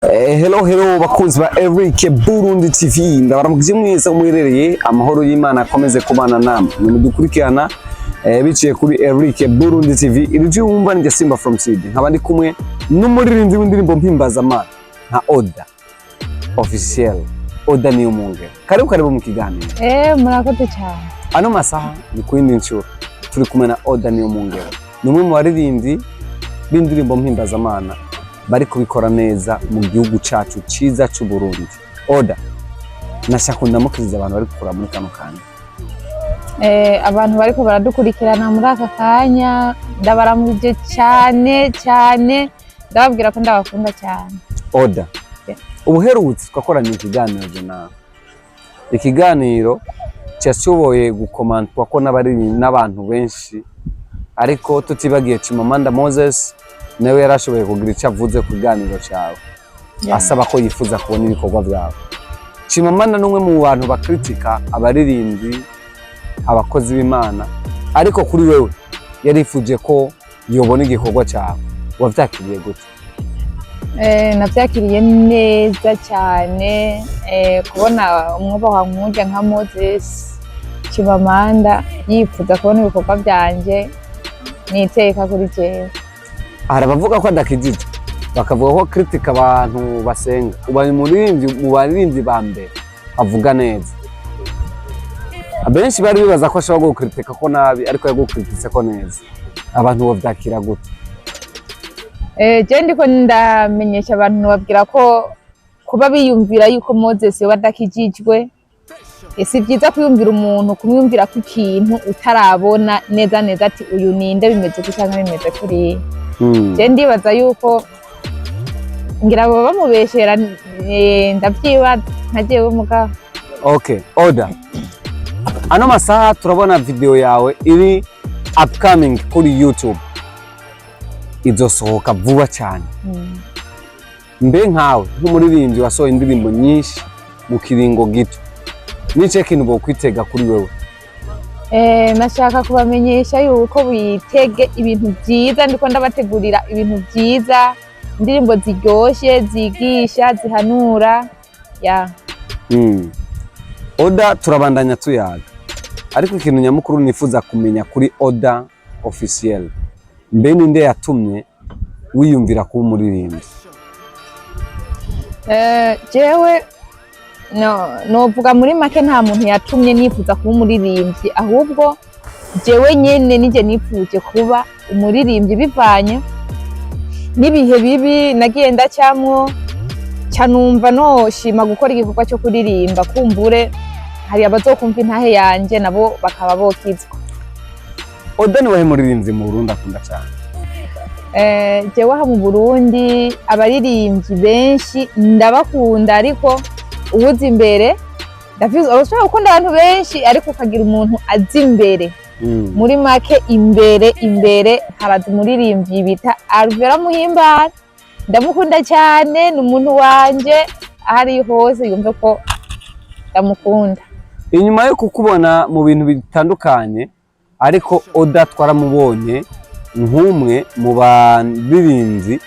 Hello hello bakunzi ba Eric Burundi TV, ndabaramukije mwese muherereye. Amahoro y'Imana akomeze kubana namwe ni mudukurikirana biciye kuri Eric Burundi TV. Iri jwi wumva ni Simba from Sweden, nkaba ndi kumwe n'umuririmbyi w'indirimbo mpimbazamana nka Oda Officiel, Oda niyo mwungere. Karibu karibu mu kiganiro. Murakoze cyane. Ano masaha ni ku yindi nshuro turi kumwe na Oda niyo mwungere, ni umwe mu baririmbyi b'indirimbo mpimbazamana bari kubikora neza mu gihugu cacu ciza c'u Burundi. Oda, nashaka ndamukiriza abantu bari gukora muri kano kanya. Abantu bariko baradukurikirana muri aka kanya, ndabaramuje cyane cyane, ndababwira ko ndabakunda cyane. Oda, Yeah. ubuherutse twakoranye ikiganiro je nawe, ikiganiro cyashoboye gukomantwa ko n'abantu benshi, ariko tutibagiye Chimamanda Moses, nawe yarashoboye kugira icyo avuze ku kiganiro cyawe, asaba ko yifuza kubona ibikorwa byawe. Chimamanda ni umwe mu bantu bakritika abaririmbyi, abakozi b'Imana, ariko kuri wewe yarifuje ko yobona igikorwa cyawe. Wavyakiriye gute? Navyakiriye neza cyane, kubona umwubahwa nk'urya nka Moses Chimamanda yifuza kubona ibikorwa byanje ni iteka kuri jewe. Hari abavuga ko adakijije, bakavuga ko kritika abantu basenga. Ubaye umuririmbyi mu baririmbyi ba mbere avuga neza. Abenshi bari bibaza ko ashobora gukritika ko nabi, ariko yagukrititse ko neza. Abantu bovyakira gute? Je ndiko ndamenyesha abantu, nobabwira ko kuba biyumvira yuko Moses yoba adakijijwe, si vyiza kwiyumvira umuntu, kumwumvira ko ikintu utarabona neza neza ati uyu ninde, bimeze uku canke bimeze kuriya. Je ndibaza yuko ngira baba bamubeshera, ndavyibaza ntajewe mugabo. Okay, Oda. Ano masaha turabona video yawe iri upcoming kuri YouTube. Izosohoka vuba cyane. Mbe nkawe nk'umuririmbyi wasohoye indirimbo nyinshi mu kiringo gito, nice kintu bokwitega kuri wewe? Nashaka kubamenyesha yuko bitege ibintu vyiza. Ndiko ndabategurira ibintu vyiza, indirimbo ziryoshe, zigisha, zihanura ya. Oda, turabandanya tuyaga, ariko ikintu nyamukuru nifuza kumenya kuri Oda Officiel, mbe ninde yatumye wiyumvira kuba umuririmbyi? Jewe no novuga muri make nta muntu yatumye nifuza kuba umuririmbyi, ahubwo jewe nyene nije nifuje kuba umuririmbyi bivanye n'ibihe bibi nagiye ndacamwo, ca numva noshima gukora igikorwa cyo kuririmba, kumbure hari abazokumva intahe yanje nabo bakaba bokizwa. Oda, ni wahe muririmbyi mu Burundi akunda cyane? Jewe aha mu Burundi abaririmbyi benshi ndabakunda, ariko uwuza imbere, ndafise, urashobora gukunda abantu benshi ariko ukagira umuntu aza imbere. Muri make, imbere imbere haraza umuririmbyi bita Alvera Muhimbara, ndamukunda cyane, ni umuntu wanje, aho ari hose yumve ko ndamukunda. Inyuma yo kukubona mu bintu bitandukanye, ariko Oda twaramubonye nk'umwe mu baririmbyi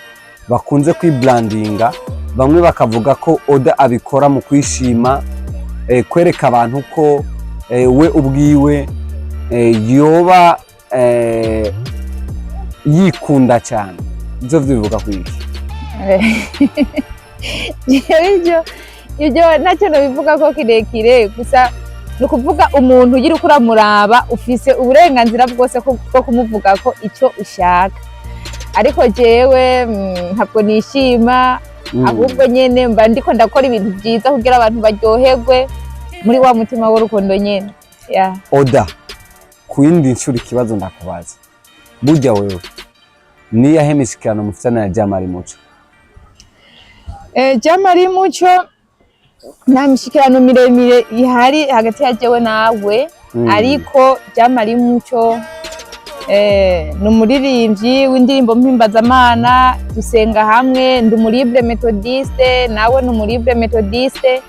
bakunze kwibrandinga, bamwe bakavuga ko Oda abikora mu kwishima, kwereka abantu ko we ubwiwe yoba yikunda cyane. Ivyo bivuga kwiki? Jewe ibyo ntacyo nobivuga ko kirekire, gusa ni ukuvuga umuntu ugira uko uramuraba, ufise uburenganzira bwose bwo kumuvuga ko icyo ushaka, ariko jewe ntabwo nishima. Ahubwo nyene mba ndiko ndakora ibintu vyiza kugira abantu baryoherwe muri wa mutima w'urukundo nyene, yeah. Oda, ku yindi nshuro ikibazo ndakubaza: burya wewe niyahe mishikirano mufitana ya Jamali Muco? Jamali Muco, nta mishikirano miremire ihari hagati ya jewe nawe. Ariko Jamali Muco ni umuririmbyi w'indirimbo mpimbazamana, dusenga hamwe, ndi umu libre méthodiste, nawe ni umu libre méthodiste.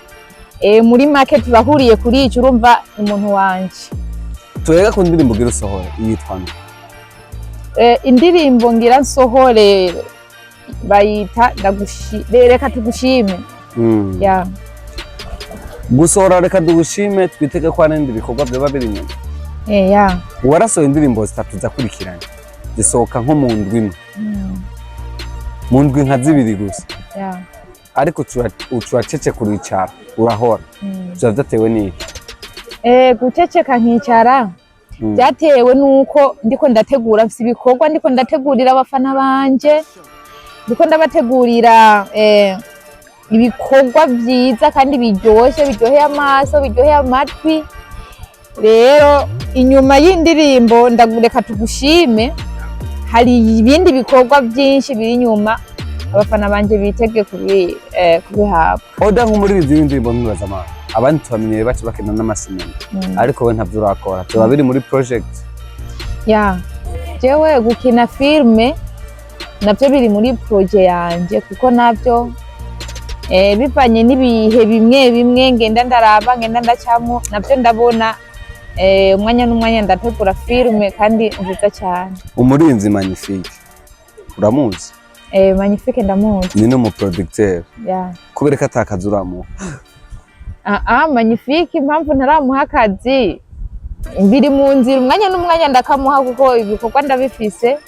Muri make turahuriye kuri ico, urumva ni umuntu wanje. Turega ku ndirimbo ugira usohore, yitwa nde? Indirimbo ngira nsohore. Bayita Reka tugushime. Ya. Gusohora Reka dugushime, twitege ko hari n'ibindi bikorwa vyoba biri inyuma? Ya. Warasohoye indirimbo zitatu zakurikiranye, zisohoka nko mu ndwi imwe, mu ndwi nka zibiri gusa, ariko ucuracece uricara, urahora. Vyoba vyatewe n'iki? Guceceka nkicara byatewe nuko ndiko ndategura, mfise ibikorwa ndiko ndategurira abafana banje, ndiko ndabategurira ibikorwa vyiza kandi biryoshe, biryoheye amaso, biryoheye amatwi. Rero inyuma y'indirimbo Reka tugushime hari ibindi bikorwa byinshi biri inyuma, abafana banje bitege kubihabwa. Oda, nk'umuririmbyi w'indirimbo mpuzamahanga, abandi tubamenyereye baca bakina n'amasinema, ariko we ntavyo urakora. Vyoba biri muri project? Ya, jewe gukina filme navyo biri muri projet yanje, kuko navyo bivanye n'ibihe bimwe bimwe ngenda ndaraba, ngenda ndacamo, navyo ndabona umwanya n'umwanya ndategura filme kandi nziza cyane. Umurinzi Magnifique uramuzi? Magnifique ndamuzi. Ni n'umuproducteur. Ya. Kubera ko atakazi uramuha? Ah ah, Magnifique impamvu ntaramuha akazi biri mu nzira, umwanya n'umwanya ndakamuha, kuko ibikorwa ndabifise,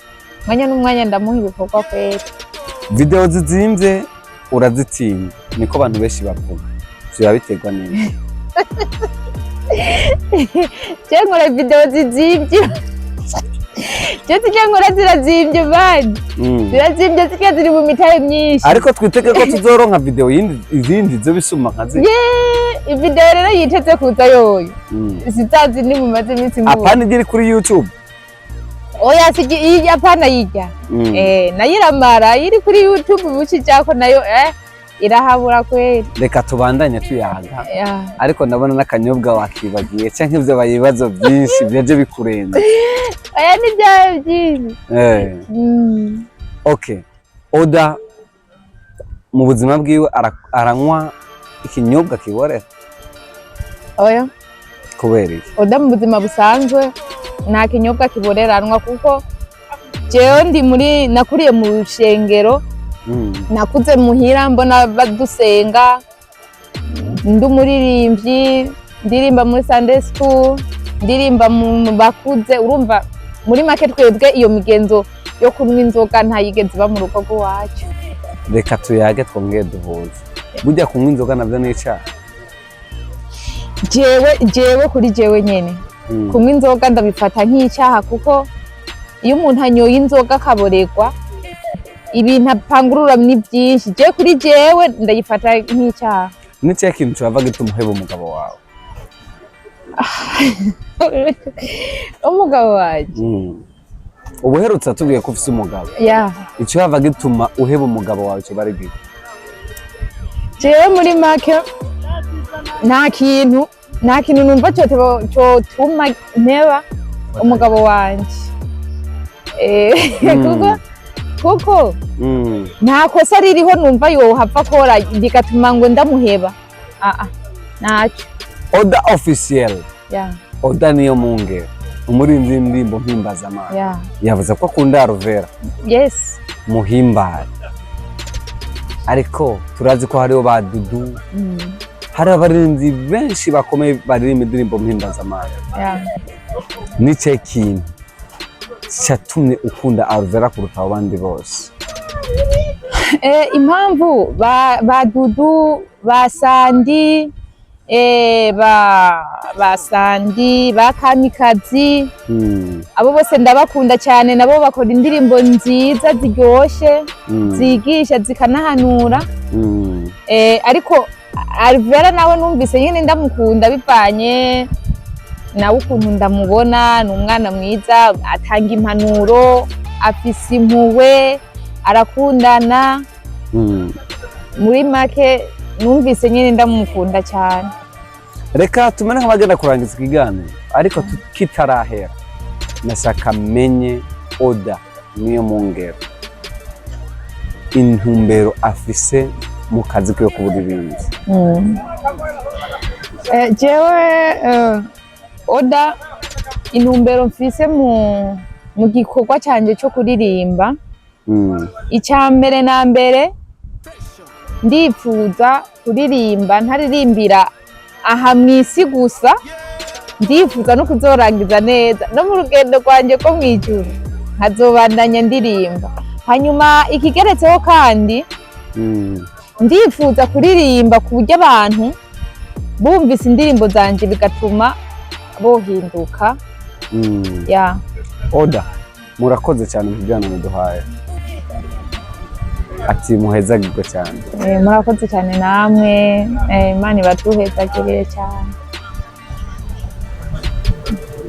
umwanya n'umwanya ndamuha ibikorwa kweri. Video zizimvye urazitinya, niko abantu benshi bavuga. Biba biterwa n'iki? Je nkora video zizimvye? Je zijya nkora zirazimvye bani? Zirazimvye, zirya ziri mu mitahe myinshi. Ariko twitege ko tuzoronka video yindi, izindi zo bisuma nka ziri? Ye, video rero yiteze kuza yoyo sitazi ni mumaze iminsi mubona. Apana igiri kuri YouTube? Oya, sigi iyi, apana yijya. Nayo iramara iri kuri YouTube, bucijako nayo irahabura kweri. Reka tubandanye tuyaga, ariko ndabona n'akanyobwa wakibagiye, canke ivyo ibibazo byinshi byaje bikurenza. Oya, ni byawe byinshi. Okay, Oda mu buzima bwiwe aranywa ikinyobwa kiborera? Oya. Kubera iki? Oda mu buzima busanzwe nta kinyobwa kiboreranwa, kuko jewe ndi muri, nakuriye mu rushengero. Nakuze muhira mbona badusenga, ndi umuririmbyi, ndirimba muri Sunday school, ndirimba mu bakuze. Urumva muri make twebwe iyo migenzo yo kunywa inzoga ntayigeze iba mu rugo rw'iwacu. Reka tuyage twongere duhuze. Burya kunywa inzoga navyo ni icaha? Jewe kuri jewe nyene, kunywa inzoga ndabifata nk'icyaha, kuko iyo umuntu anyoye inzoga akaborerwa, ibintu apangurura ni byinshi. Je kuri jewe ndayifata nk'icyaha. Ni ikihe kintu cava gituma uheba umugabo wawe? Umugabo wanjye? Ubuherutse atubwiye ko ufise umugabo. Ya. Ico hava gituma uheba umugabo wawe coba ari giki? Jewe muri make nta kintu numva cotuma mpeba umugabo wanje. Kuko nta kosa ririho numva yohava akora rigatuma ngo ndamuheba. Ah ah, ntacyo. Oda Officiel. Ya. Oda niyo mungere, umurinzi w'indirimbo mpimbazamana, yavuze ko akunda Alvera muhimbare, ariko turazi ko hariho ba Dudu, hari abarinzi benshi bakomeye baririmba indirimbo mpimbazamana. Nice kintu cyatumye ukunda Alvera kuruta abo bandi bose? Impamvu ba Dudu, ba Sandi, ba Sandi, ba Kamikazi, abo bose ndabakunda cyane. Nabo bakora indirimbo nziza ziryoshe, zigisha zikanahanura. Ariko Alvera nawe numvise nyine ndamukunda bivanye nawe ukuntu ndamubona, ni umwana mwiza, atanga impanuro, afise impuhwe, arakundana. Muri make numvise nyine ndamukunda cyane. Reka tumere nk'abagenda kurangiza ikiganiro, ariko kitarahera nashaka menye Oda niyo mungero intumbero afise mu kazi kiwe k'uburirimbyi. Jewe Oda, intumbero mfise mu gikorwa cyanjye cyo kuririmba. Icya mbere na mbere, ndifuza kuririmba ntaririmbira aha mu isi gusa, ndifuza no kuzorangiza neza no mu rugendo rwanjye rwo mu ijuru nkazobandanya ndirimba. Hanyuma ikigeretseho kandi, ndifuza kuririmba ku buryo abantu bumvise indirimbo zanje bigatuma bohinduka. Ya. Oda, murakoze cyane mu kiganiro muduhaye, ati muhezagirwe cyane. Murakoze cyane namwe. Imana ibatuhezagirire cyane.